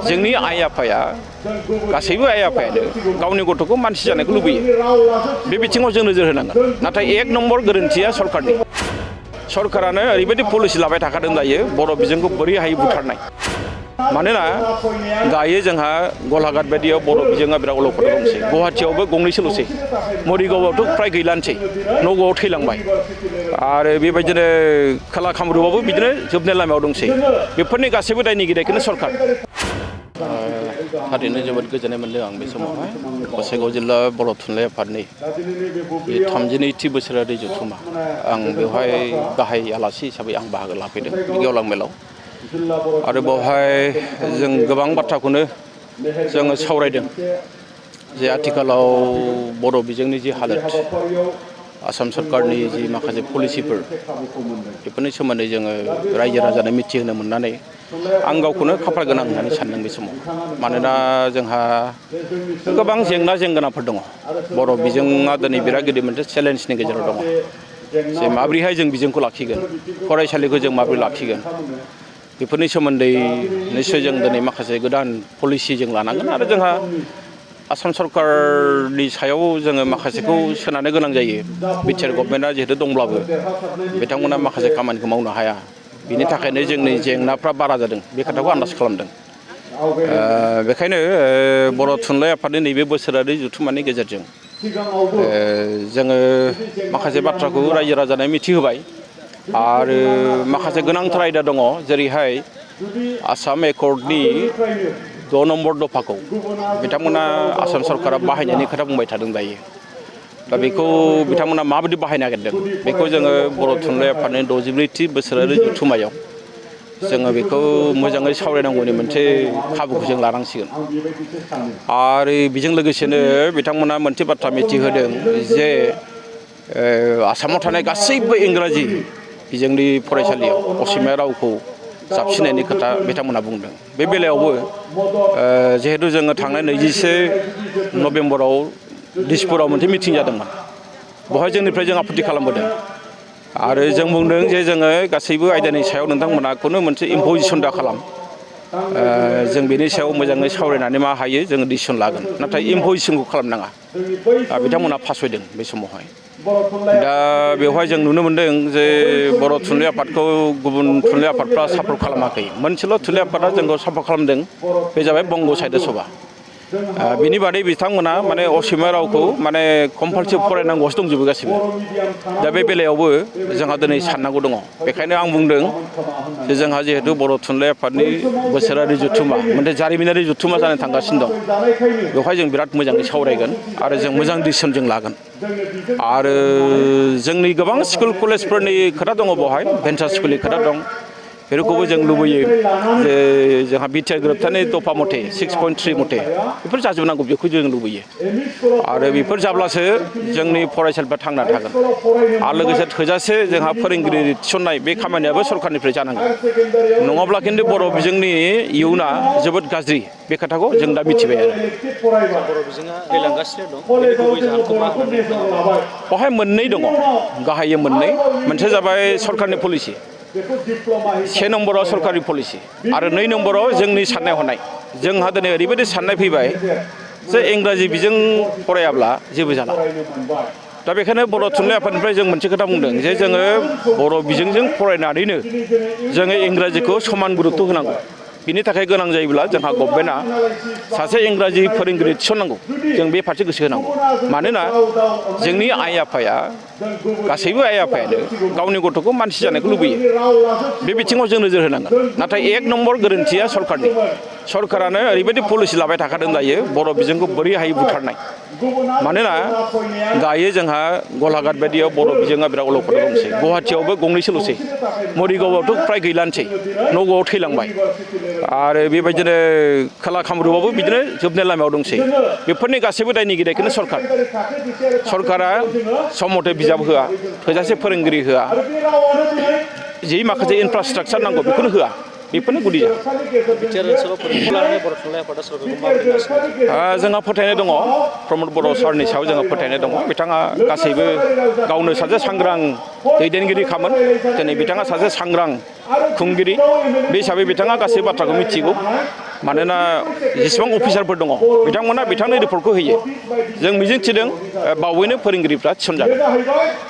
जोंनि आइ आफाया गासैबो आइ आफायानो गावनि गथ'खौ मानसि जानायखौ लुबैयो। बे बिथिङाव जों नोजोर होनांगोन। नाथाय एक नम्बर गोरोन्थिया सरकारनि। सरकारानो ओरैबायदि पलिसि लाबाय थाखादों दायो बर' बिजोंखौ बोरै हायो बुथारनाय। मानोना दायो जोंहा गलाघाट बायदियाव बर' बिजोङा बिराद अलखद दंसै। गुवाहाटियावबो गंनैसोल'सै। मरिगावआवथ' फ्राय गैलानोसै। नगावआव थैलांबाय। आरो बेबायदिनो खोला कामरुपआवबो बिदिनो जोबनाय लामायाव दंसै। बेफोरनि गासैबो दायनिगिरियानो सरकार। थारैनो जोबोद गोजोननाय मोनदों आं बे समावहाय गसाइगाव जिल्ला बर' थुनलाइ आफादनि 32थि बोसोरारि जथुम्मा आं बेवहाय गाहाय आलासि हिसाबै आं बाहागो लाफैदों बे गेवलां मेलाव। आरो बेवहाय जों गोबां बाथ्राखौनो जोङो सावरायदों जे आथिखालाव बर' बिजोंनि जि हालोद, आसाम सरकारनि जि माखासे पलिसिफोर बेफोरनि सोमोन्दै जोङो रायजो राजानो मिथिहोनो मोननानै आं गावखौनो खाफाल गोनां होननानै सानदों बे समाव। मानोना जोंहा गोबां जेंना जेंगोनाफोर दङ। बर' बिजोङा दिनै बिराद गिदिर मोनसे चेलेन्जनि गेजेराव दङ। जे माबोरैहाय जों बिजोंखौ लाखिगोन, फरायसालिखौ जों माबोरै लाखिगोन, बेफोरनि सोमोन्दै निस्सय जों दिनै माखासे गोदान पलिसि जों लानांगोन। आरो जोंहा आसाम सरकारनि सायाव जोङो माखासेखौ सोनारनो गोनां जायो। बिटिआर गभर्नमेन्टआ जिहेतु दंब्लाबो बिथांमोना माखासे खामानिखौ मावनो हाया। बिनि थाखायनो जोंनि जेंनाफ्रा बारा जादों बे खोथाखौ आन्दाज खालामदों। बेखायनो बर' थुनलाइ आफादनि नैबे बोसोरारि जथुम्मानि गेजेरजों जोङो माखासे बाथ्राखौ रायजो राजानो मिथिहोबाय। आरो माखासे गोनांथार आयदा दङ, जेरैहाय आसाम एकर्डनि 6 नम्बर दफाखौ बिथांमोना आसाम सरकारा बाहायनायनि खोथा बुंबाय थादों दायो। दा बेखौ बिथांमोना माबायदि बाहायनो नागिरदों बेखौ जोङो बर' थुनलाइ आफादनि 62थि बोसोरारि जथुम्मायाव जोङो बेखौ मोजाङै सावरायनांगौनि मोनसे खाबुखौ जों लानांसिगोन। आरो बेजों लोगोसेनो बिथांमोना मोनसे बाथ्रा मिथिहोदों जे आसामाव थानाय गासैबो इंराजि बिजोंनि फरायसालियाव असमिया रावखौ जाबसिननायनि खोथा बिथांमोना बुंदों। बे बेलायावबो जिहेतु जोङो थांनाय 21 नभेम्बराव दिसपुराव मोनसे मिटिं जादोंमोन। बेवहाय जोंनिफ्राय जों आपत्ति खालामबोदों। आरो जों बुंदों जे जोङो गासैबो आयदानि सायाव नोंथांमोना खुनु मोनसे इम्प'जिसन दा खालाम। जों बेनि सायाव मोजाङै सावरायनानै मा हायो जोङो डिसिसन लागोन। नाथाय इम्प'जिसनखौ खालामनाङा। बिथांमोना फासयदों बे समावहाय। दा बेवहाय जों नुनो मोनदों जे बर' थुनलाइ आफादखौ गुबुन थुनलाइ आफादफ्रा सापर्ट खालामाखै। मोनसेल' थुनलाइ आफादा जोंखौ सापर्ट खालामदों, बे जाबाय बंग साहित्य सभा। बिनि बादै बिथांमोना माने असमिया रावखौ माने कम्पालसरि फरायनांगौसो दंजोबो गासिबो। दा बे बेलायावबो जोंहा दिनै साननांगौ दङ। बेखायनो आं बुंदों जे जोंहा जिहेतु बर' थुनलाइ आफादनि बोसोरारि जथुम्मा मोनसे जारिमिनारि जथुम्मा जानो थांगासिनो दं। बेवहाय जों बिराद मोजाङै सावरायगोन आरो जों मोजां डिसिसन जों लागोन। आरो जोंनि गोबां स्कुल कलेजफोरनि खोथा दङ बेवहाय, भेन्सार स्कुलनि खोथा दं। बेफोरखौबो जों लुबैयो जे जोंहा बिटिआर गोरोबथानि दफा मथे 6.3 मथे बेफोर जाजोबनांगौ, बेखौ जों लुबैयो। आरो बेफोर जाब्लासो जोंनि फरायसालिफ्रा थांना थागोन। आरो लोगोसे थोजासे जोंहा फोरोंगिरि थिसननाय बे खामानियाबो सरकारनिफ्राय जानांगोन। नङाब्ला खिन्थु बर' बिजोंनि इयुना जोबोद गाज्रि, बे खोथाखौ जों दा मिथिबाय आरो। बर' बिजोङा थैलांगासिनो दं। बेनि गुबै जाहोनखौ मा होननानै नोंथाङा? बेवहाय मोननै दङ, गाहायै मोननै। मोनसे जाबाय सरकारनि पलिसि। 1 नम्बराव सरकारि पलिसि आरो 2 नम्बराव जोंनि साननाय हनाय। जोंहा दिनै ओरैबायदि साननाय फैबाय जे इंराजि बिजों फरायाब्ला जेबो जाला। दा बेखायनो बर' थुनलाइ आफादनिफ्राय जों मोनसे खोथा बुंदों जे जोङो बर' बिजोंजों फरायनानैनो जोङो इंराजिखौ समान गुरुत्त' होनांगौ। बिनि थाखाय गोनां जायोब्ला जोंहा गभर्नमेन्टआ सासे इंराजि फोरोंगिरि थिसननांगौ। जों बे फारसे गोसो होनांगौ। मानोना जोंनि आइ आफाया गासैबो आइ आफायानो गावनि गथ'खौ मानसि जानायखौ लुबैयो। बे बिथिङाव जों नोजोर होनांगोन। नाथाय एक नम्बर गोरोन्थिया सरकारनि। सरकारानो ओरैबायदि पलिसि लाबाय थाखादों दायो बर' बिजोंखौ बोरै हायो बुथारनाय। मानोना दायो जोंहा गलाघाट बायदियाव बर' बिजोङा बिराद अलखद दंसै। गुवाहाटियावबो गंनैसोल'सै। मरिगावआवथ' फ्राय गैलानोसै। नगावआव थैलांबाय। आरो बेबायदिनो खोला कामरुपआवबो बिदिनो जोबनाय लामायाव दंसै। बेफोरनि गासैबो दायनिगिरियानो सरकार। सरकारा सम मथे बिजाब होआ, थोजासे फोरोंगिरि होआ, जि माखासे इनफ्रास्ट्राक्चार नांगौ बेखौनो होआ। बेफोरनो गुदि जाहोन। बिटिआर ओनसोलाव फोरोंगिरि लानानै बर' थुनलाइ आफादा सरकारखौ माबोरै नारसिनदों? जोंहा फोथायनाय दङ, प्रमद बर' सारनि सायाव जोंहा फोथायनाय दङ। बिथाङा गासैबो गावनो सासे सांग्रां दैदेनगिरिखामोन। दिनै बिथाङा सासे सांग्रां खुंगिरि। बे हिसाबै बिथाङा गासै बाथ्राखौ मिथिगौ। मानोना जेसेबां अफिसारफोर दङ बिथांमोना बिथांनि रिपर्टखौ होयो जों मिजिंथिदों बावैनो फोरोंगिरिफ्रा थिसनजागोन